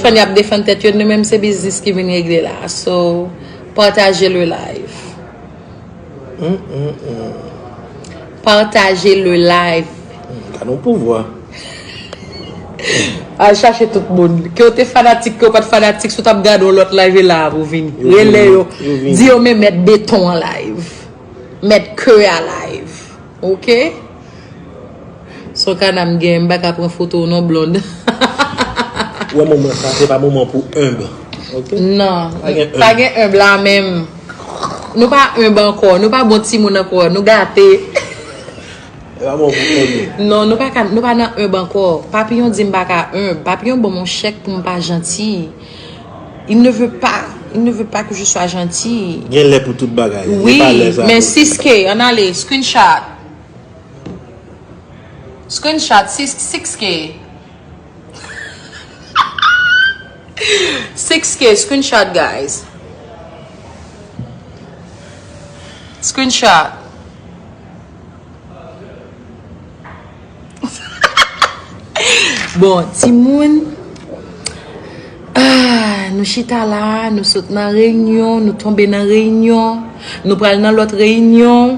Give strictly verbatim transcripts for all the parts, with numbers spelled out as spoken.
Y ap defann tèt yo, nou menm se biznis ki vin regle la. So, pataje le live. Pataje le live. Gade yon pouvwa. Al chache tout moun. Ke w te fanatik, ke w pa t fanatik, si w t ap gade yon lòt live, e la a pou vini. Rele yo. Di yo men mèt beton an live. Mèt ke a live. Ok? Son kana m gen, m pa ka pran foto w non, blond. Ou wè moman sa, se pa moman pou enb. Ok? Non, pa gen enb la menm. Nou pa enb ankò, nou pa bon timoun ankò, nou gate. E pa moman pou enb. Non, nou pa ka, nou pa nan enb ankò. Papiyon di m pa ka enb. Papiyon ban m yon chèk pou m pa janti. Il ne veut pas, il ne veut pas que je sois gentil. Gen lè pou tout bagay. Wi, men six K, ann ale, screenshot. Screenshot, six, six K. Six K, screenshot, guys. Screenshot. Bon, timoun, ah, nou chita la, nou sot nan reyinyon, nou tonbe nan reyinyon, nou pral nan lòt reyinyon,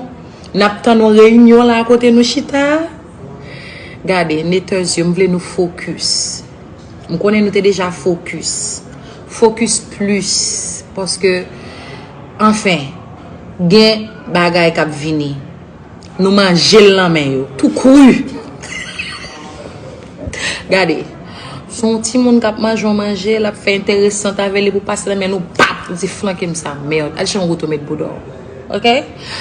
n ap tann yon reyinyon la kote nou chita. Gade, netè zye, m vle nou fokis. M konnen nou te deja fokis. Fokis plis, paske, anfen, gen bagay k ap vini. Nou manje l nan men yo, tou kri. Gade, se yon timoun k ap manje yon manje, l ap fè enteresant avè li pou pase nan men nou, pap, di flanke m sa, mèd. Al chanje wout ou met bouda w. Ok?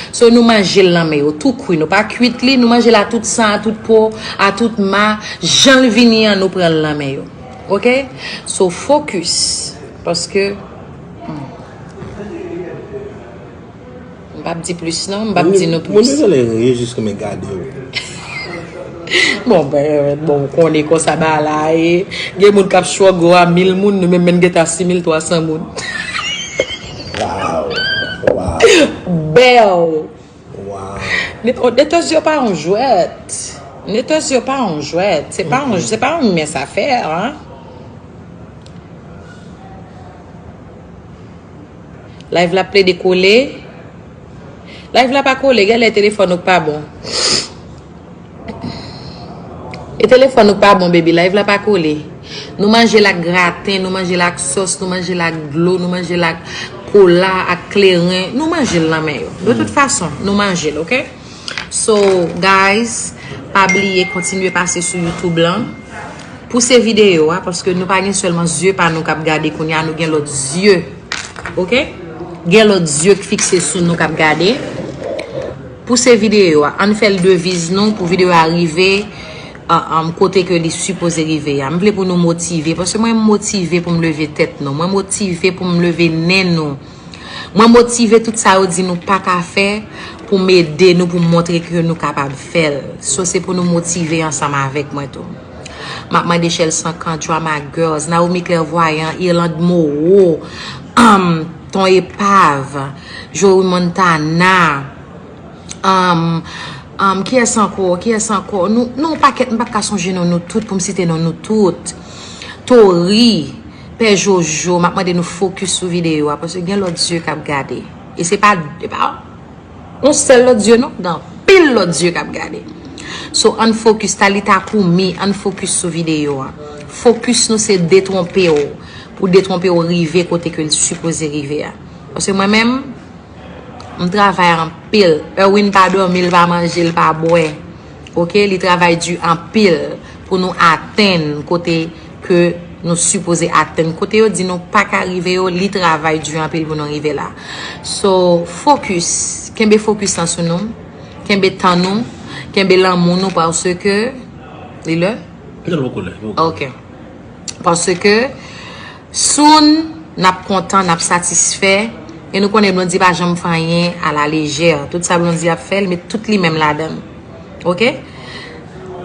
So, nou manje l nan men yo, tou kri. Nou pa kwit li, nou manje l a tout san, a tout po, a tout ma. Jan l vini an, nou pran l nan men yo. Ok? So, fokis. Paske, hmm. M p ap di plis non, m p ap di nou plis. Moun dezole ri jis kòm gade w. Bon, ben, bon, ou konnen konsa bagay la ye. Gen moun k ap struggle a mil moun, nou menm menm gentan sis mil twa san moun. Wow. Wow. Bèl. Wow. Netòz yo pa yon jwèt. Netòz yo pa yon jwèt. Se pa yon, se pa yon mens afè, hein. Live la ap plede kole. Live la pa kole, genlè telefòn ou k pa bon. E telefòn ou k pa bon, baby, live la pa kole. Nou manje l ak graten, nou manje l ak sòs, nou manje l ak dlo, nou manje l ak kola, ak kleren. Nou manje l nan men yo. De tout fason, nou manje l, ok? So, guys, pa bliye kontinye pase sou YouTube lan. Pouse videyo a, paske nou pa gen sèlman zye pa nou k ap gade kounye a, nou gen lòt zye. Ok? Gen lòt zye k fikse sou nou k ap gade. Pouse videyo a, ann fè l deviz nou pou videyo a rive, um, kote ke li sipoze rive a. M vle pou nou motive, paske mwen m motive pou m leve tèt nou. Mwen motive pou m leve nen nou. Mwen motive tout sa yo di nou pa ka fè pou m ede nou, pou m montre ke nou kapab fè l. So, se pou nou motive ansanm avèk mwen tou. M ap mande Chèl Sankan, Drama Girls, Naomi Clairvoyant, Irlande Moreau, um, Ton Épave, Joey Montana, um, um, kiyès ankò, kiyès ankò? Nou, nou yon pakèt, m p ap ka sonje non nou tout, pou m site non nou tout. Tori, Pè Jojo, m ap mande nou fokis sou videyo a, paske gen lòt zye k ap gade. E se pa, e pa yon sèl lòt zye non, gen anpil lòt zye k ap gade. So, ann fokis, Talita Kumi, ann fokis sou videyo a. Fokis nou se detwonpe w, pou detwonpe w rive kote ke l sipoze rive a. Paske mwen menm, m travay anpil. Erwin pa dòmi, l pa manje, l pa bwè. Ok, li travay di anpil pou nou atenn kote ke nou sipoze atenn. Kote yo di nou pa ka rive yo, li travay di anpil pou nou rive la. So, fokis. Kenbe fokis lan sou nou. Kenbe tan nou. Kenbe lanmou nou paske li lè? Li lè, poko lè. Ok. Paske soon, n ap kontan, n ap satisfè. E nou konnen Blondy pa janm fè anyen alalejè. Tout sa Blondy ap fè, li met tout li menm ladan l. Ok?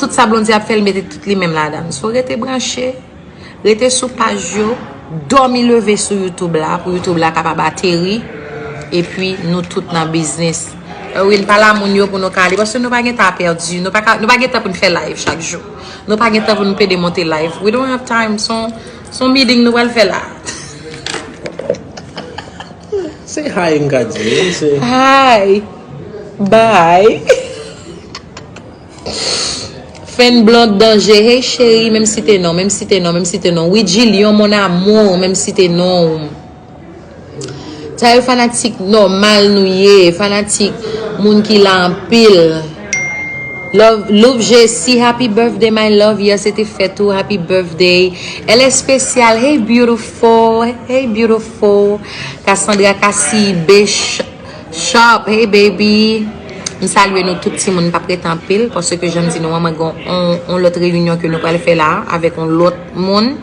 Tout sa Blondy ap fè, li mete tout li menm ladan l. So, rete branche. Rete sou paj yo. Dòmi leve sou YouTube la, pou YouTube la kapab ateri. Epi, nou tout nan biznis. Erwin, pale a moun yo pou nou ka ale. Paske nou pa gen tan pèdi. Nou pa ka, nou pa gen tan pou n fè live chak jou. Nou pa gen tan pou n pede monte live. We don't have time. Se yon, Se yon meeting nou pral fè la. Se hi m ka di, wi, se Hi. Bye. Fèn Blonde Danje. Hey cheri, menm si te non, menm si te non, menm si te non. Wi, Jilyon, mon amour, menm si te non. Sa yo fanatik nòmal nou ye, fanatik moun ki la anpil. Love, Louv Jesi, happy birthday my love. Yè se te fèt ou, happy birthday. Elle est spéciale. Hey beautiful, hey beautiful. Cassandra Cassibe Shop, hey baby. M salye nou tout timoun, m p ap rete anpil paske jan m di nou an, mwen gen yon, yon lòt reyinyon ke nou pral fè la avèk yon lòt moun.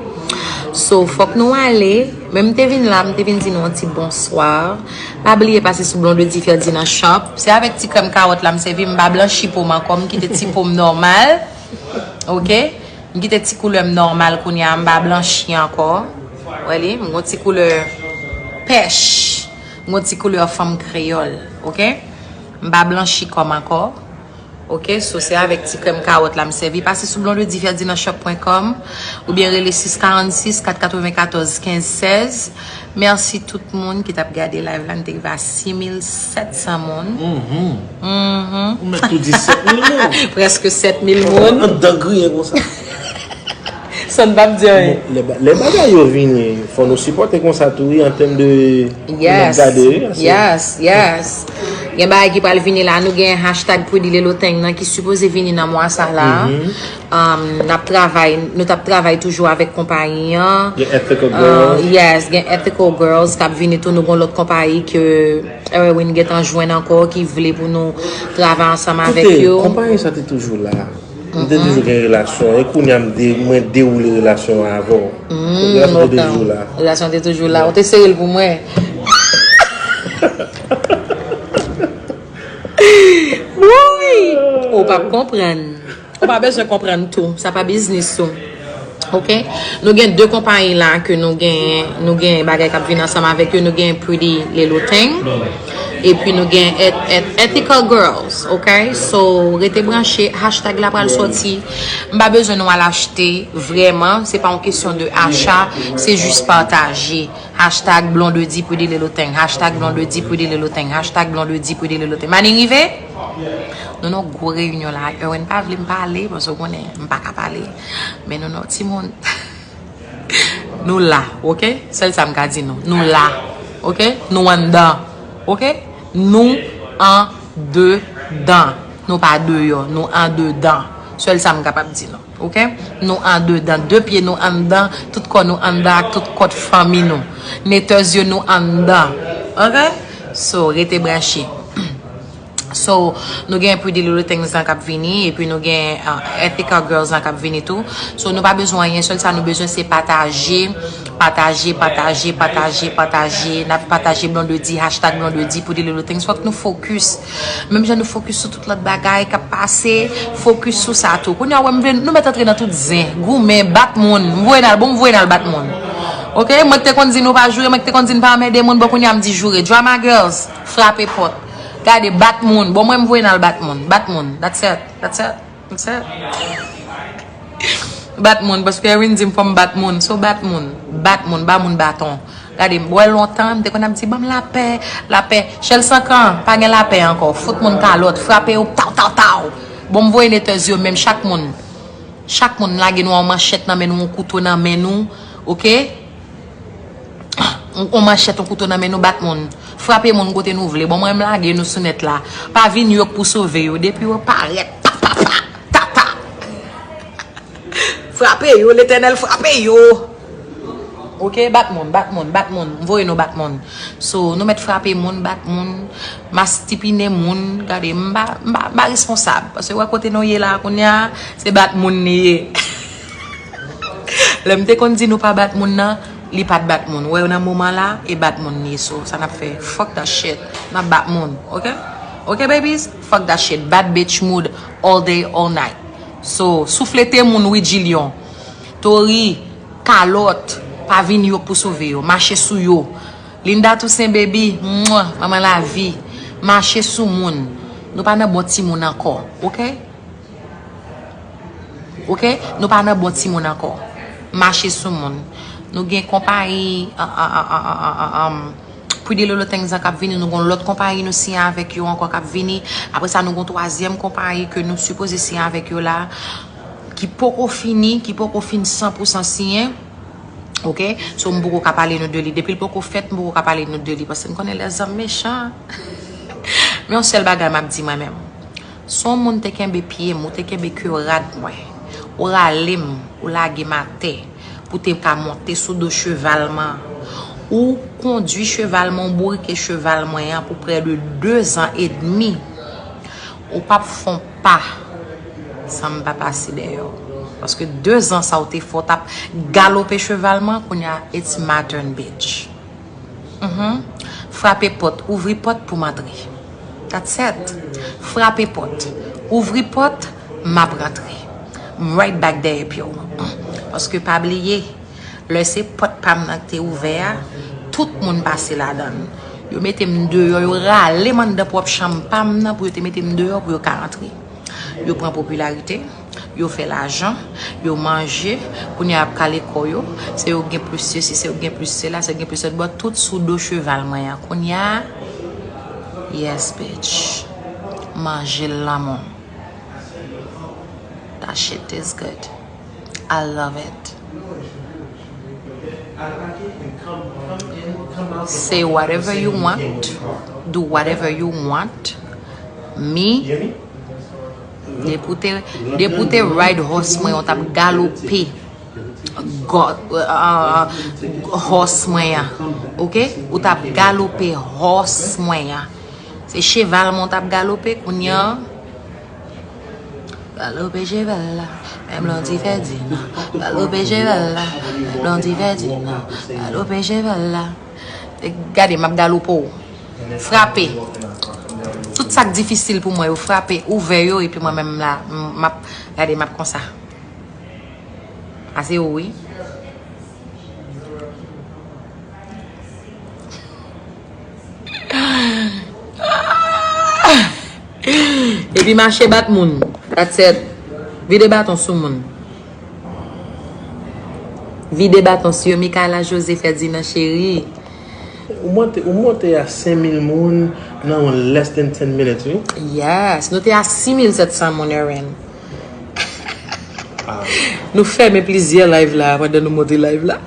So, fòk nou ale. Men m te vin la, m te vin di nou yon ti bonswa. Pa bliye pase sou Blondedy Ferdinand Shop. Se avèk ti krèm kawòt la m sèvi, m pa blanchi po m ankò, m kite ti po m nòmal. Oke? M kite ti koulè m nòmal kounye a, m pa blanchi ankò. Wè li, m gon ti koulè pèch. M gon ti koulè fanm kreyòl, oke? M pa blanchi kò m ankò. Oke, so se avèk ti krèm kawòt la m sèvi. Pase sou blondedy ferdinand shop point com oubyen rele sis karannsis kat katrevenkatòz kenz sèz. Mèsi tout moun ki t ap gade live la, n te rive a sis mil sèt san moun. Mhm. Ou mèt tou di sèt mil moun. Prèske sèt mil moun. Anndan griyen konsa. Sa n p ap di anyen. Bon, lè ba- lè bagay yo vini, fò nou sipòte konsa tou, wi, an tèm de moun ap Yes. gade, wi, se- Yes, yes. Gen bagay ki pral vini la. Nou gen hashtag Pretty Little Thing nan ki sipoze vini nan mwa sa la. Um, n ap travay, nou t ap travay toujou avèk konpayi an. Gen Ethical Uh, Girls. Yes, gen Ethical Girls k ap vini tou. Nou gen lòt konpayi ke Erwin gentan jwenn ankò ki vle pou nou travay ansanm avèk Koute, yo. Konpayi sa te toujou la. M te toujou gen relasyon. E kounye a m de, mwen dewoule relasyon an avè w. Relasyon te toujou la. Relasyon te toujou la. Ou te sere l pou mwen. Woy! Ou p ap konprann. Ou pa bezwen konprann tou. Sa pa biznis ou. Oke? Nou gen de konpayi la ke nou gen, nou gen bagay k ap vin ansanm avèk yo. Nou gen Pretty Little Thing. Epi nou gen et, et, Ethical Girls. Oke? So, rete branche. Hashtag la pral sòti. M pa bezwen nou al achte. Vrèman, se pa yon kesyon de acha. Se jis pataje. Hashtag Blondedy Pretty Little Thing. Hashtag Blondedy Pretty Little Thing. Hashtag Blondedy Pretty Little Thing. Mani rive? Nou nan gwo reyinyon la. Erwin pa vle m pale, paske w konnen, m pa ka pale. Men nou nan timoun. Nou la, oke? Sèl sa m ka di nou. Nou la, oke? Nou anndan, oke? Nou andedan. Nou pa deyò, nou andedan. Sèl sa m kapab di nou. Oke? Nou andedan. De pye nou anndan, tout kò nou anndan ak tout kòt fanmi nou. Netè zye nou anndan. Oke? So, rete branche. So, nou gen Pretty Little Things lan k ap vini, epi nou gen uh, Ethical Girls lan k ap vini tou. So, nou pa bezwen anyen, sèl sa nou bezwen se pataje, pataje, pataje, pataje, pataje. N ap pataje Blondedy, hashtag Blondedy, Pretty Little Things. Fòk nou focus. Menm jan nou focus sou tout lòt bagay k ap pase, focus sou sa tou. Kounye a, wè m vle, nou mèt antre nan tout zen, goumen, bat moun. M voye n al, bon, m voye n al bat moun. Oke? Mwen k te konn di nou pa joure, mwen k te konn di n pa anmède moun, bon, kounye a m di joure. Drama Girls, frape pòt. Gade, bat moun. Bon, mwen m voye n al bat moun. Bat moun. That's it. That's it. That's it. Bat moun, paske Erwin di m fò m bat moun. So, bat moun. Bat moun, ba moun baton. Gade, m wè lontan, m te konn ap di, ban m lapè, lapè. Chèl Sankan, pa gen lapè ankò. Fout moun kalòt, frape yo, taw, taw, taw. Bon, m voye netè zye yo, menm chak moun. Chak moun lage nou yon manchèt nan men nou, yon kouto nan men nou, oke? Yon manchèt, yon kouto nan men nou, bat moun. Frape moun kote nou vle. Bon, mwen, m lage nou sou nèt la. Pa vin yok pou sove yo. Depi yo parèt, pa, pa, pa, ta, ta. Frape yo, Letènèl, frape yo. Oke, bat moun, bat moun, bat moun. M voye nou bat moun. So, nou mèt frape moun, bat moun, mastipine moun. Gade, m pa, m pa, m pa responsab. Paske wè kote nou ye la, kounye a, se bat moun li ye. Lè m te konn di nou pa bat moun nan, li pa t bat moun. Wè nan moman la, e bat moun li ye. So, sa n ap fè? Fuck that shit. N ap bat moun, oke? Oke, babies? Fuck that shit. Bad bitch mood all day, all night. So, souflete moun, wi, Jilyon. Tori, kalòt, pa vin yok pou sove yo. Mache sou yo. Linda Toussaint, baby, mwa, manman lavi. Mache sou moun. Nou pa nan bon timoun ankò, oke? Oke? Nou pa nan bon timoun ankò. Mache sou moun. Nou gen konpayi, a, a, a, a, a, a, um, Pretty Little Things an k ap vini, nou gen lòt konpayi nou siyen avèk yo ankò k ap vini. Apre sa, nou gen twazyèm konpayi ke nou sipoze siyen avèk yo la, ki poko fini, ki poko fin san pou san siyen. Oke? So, m poko ka pale nou de li. Depi l poko fèt, m poko ka pale nou de li. Paske m konnen lèzòm mechan. Men yon sèl bagay m ap di mwen menm. Si yon moun te kenbe pye m, ou te kenbe ke rad mwen, ou rale m, ou lage m atè, pou te ka monte sou do cheval mwen, ou kondwi cheval mwen, ou bourike cheval mwen an pou prè de dezan edmi, ou p ap fè yon pa san m pa pase dèyè w. Paske dezan sa ou te fè, w t ap galope cheval mwen, kounye a, it's my turn, bitch. Mhm. Frape pòt, ouvri pòt pou m antre. That's it. Frape pòt, ouvri pòt, m ap rantre. M right back dèyè pye w. Paske pa bliye, lè se pòt pa m nan ki te ouvè a, tout moun pase ladan l. Yo mete m deyò, yo rale m anndan pwòp chanm pa m nan pou yo te mete m deyò pou yo ka rantre. Yo pran popilarite, yo fè lajan, yo manje, kounye a y ap kale kò yo, se yo k gen plis sesi, se yo k gen plis sela, se yo k gen plis lòt bò, tout sou do cheval mwen an. Kounye a, yes, bitch. Manje l lanmou. That shit is good. I love it. Say whatever you want, do whatever you want. Me, depi w te, depi w te ride horse mwen, ou t ap galope go- uh, horse mwen an. Oke? Ou t ap galope horse mwen an. Se cheval mwen ou t ap galope, kounye a, galope cheval la, men Blondy fè di non. Galope cheval la, men Blondy fè di non. Galope cheval la. E gade, m ap galope w. Frape. Tout sa k difisil pou mwen yo, frape, ouvè yo, epi mwen menm la, m, m ap, gade, m ap konsa. A se ou, wi. Epi mache bat moun. That's it. Vide baton sou moun. Vide baton sou yo. Michaela José Ferdinand cheri. Ou monte, ou monte a senk mil moun nan yon less than ten minutes, wi. Yes, nou te a sis mil sèt san moun, Eren. Ah. Nou fèmen plizyè live la pandan nou monte live la.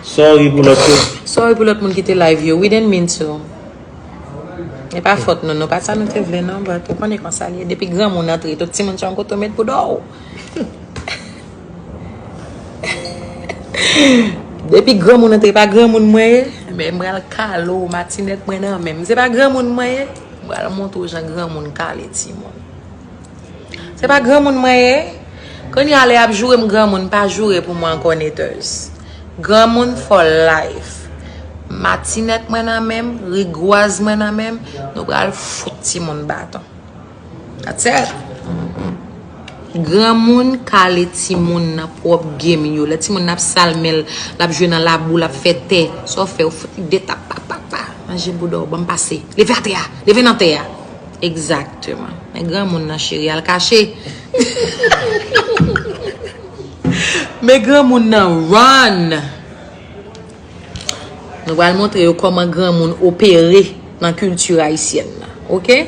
Sorry pou lòt moun. Sorry pou lòt moun ki te live yo. We didn't mean to. E pa fòt nou, nou pa sa nou te vle non, but ou konnen konsa l ye. Depi granmoun antre, tout timoun se yon kote w met pou dò w. Depi granmoun antre, pa granmoun mwen ye, men m pral kale w, matinèt mwen nan men m. Se pa granmoun mwen ye, m pral montre w jan granmoun kale timoun. Se pa granmoun mwen ye. Kounye a lè y ap joure m granmoun, pa joure pou mwen ankò, Naters. Granmoun for life. Matinèt mwen nan men m, rigwaz mwen nan men m, nou pral fout timoun baton. That's it. Granmoun kale timoun nan pwòp game yo. Lè timoun nan ap salmen l, l ap jwe nan labou, l ap fè tè. Sa w fè, ou fout li de tap, pa, pa, pa. Manje bouda w, ban m pase. Leve atè a, leve nan tè a. Egzakteman. Men granmoun nan cheri, al kache. Men granmoun nan run. Nou pral montre yo kòman granmoun opere nan kilti ayisyèn nan. Oke?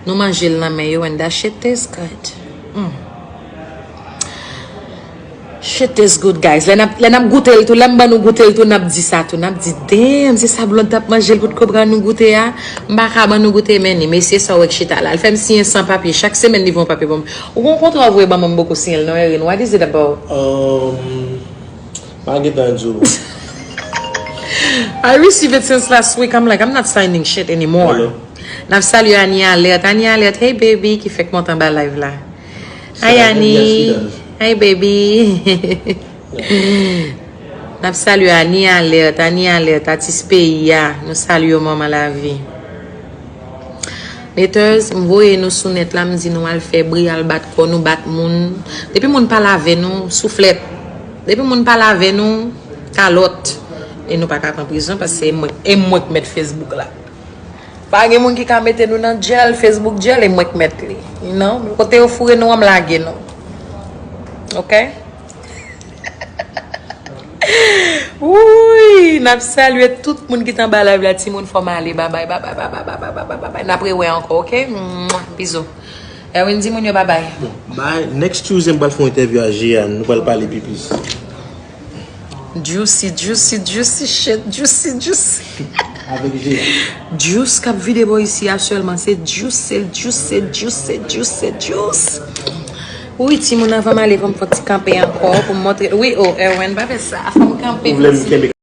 Nou manje l nan men yo, and that shit taste good. Mm. Shit taste good, guys. Lè n ap, lè n ap goute l tou, lè m ban nou goute l tou, n ap di sa tou. N ap di, damn, se sa Blonde t ap manje l pou t konprann nou goute a. M pa ka ban nou goute, men ni mesye sa w wè k chita la. L fè m siyen san papye. Chak semèn li voye yon papye ban m. Ou gon kontra w voye ban mwen, m poko siyen l non, Erin. What is it about? Um, Pa gentan di w. I received it since last week. I'm like, I'm not signing shit anymore. Hello. N ap salye Annie Alert. Annie Alert, hey baby, ki fèk monte anba live la. Hi Annie. Hi baby. N ap salye Annie Alert, Annie Alert, atis peyi a. Nou salye w, manman lavi. Haters, m voye nou sou nèt la, m di nou al fè bri, al bat kò nou, bat moun. Depi moun pale avè nou, souflèt. Depi moun pale avè nou, kalòt. E nou pa ka pran prizon, paske e mwen, e mwen k mèt Facebook la. Pa gen moun ki ka mete nou nan jèl, Facebook jèl, e mwen k mèt li. Non, kote yo foure nou an, m lage nou. Oke? Wouy, n ap salye tout moun ki t anba live la, timoun, fò m ale, babay, babay, babay, babay, babay, babay. N ap rewè ankò, oke? Mwah, bizou. Erwin, di moun yo babay. Bay, next Tuesday, m pral fè yon entèvyou a Jeanne. Nou pral pale pi plis. Juicy, juicy, juicy shit, juicy, juicy. Avèk Jeanne. Juice k ap vide bò isi a sèlman. Se juice, se juice, se juice, se juice, se juice. Wi, timoun, anvan m ale, fò m fè ti kanpe ankò pou m montre. Wi, o, Erwin, pa fè sa. Fò m kanpe. Ou vle m kenbe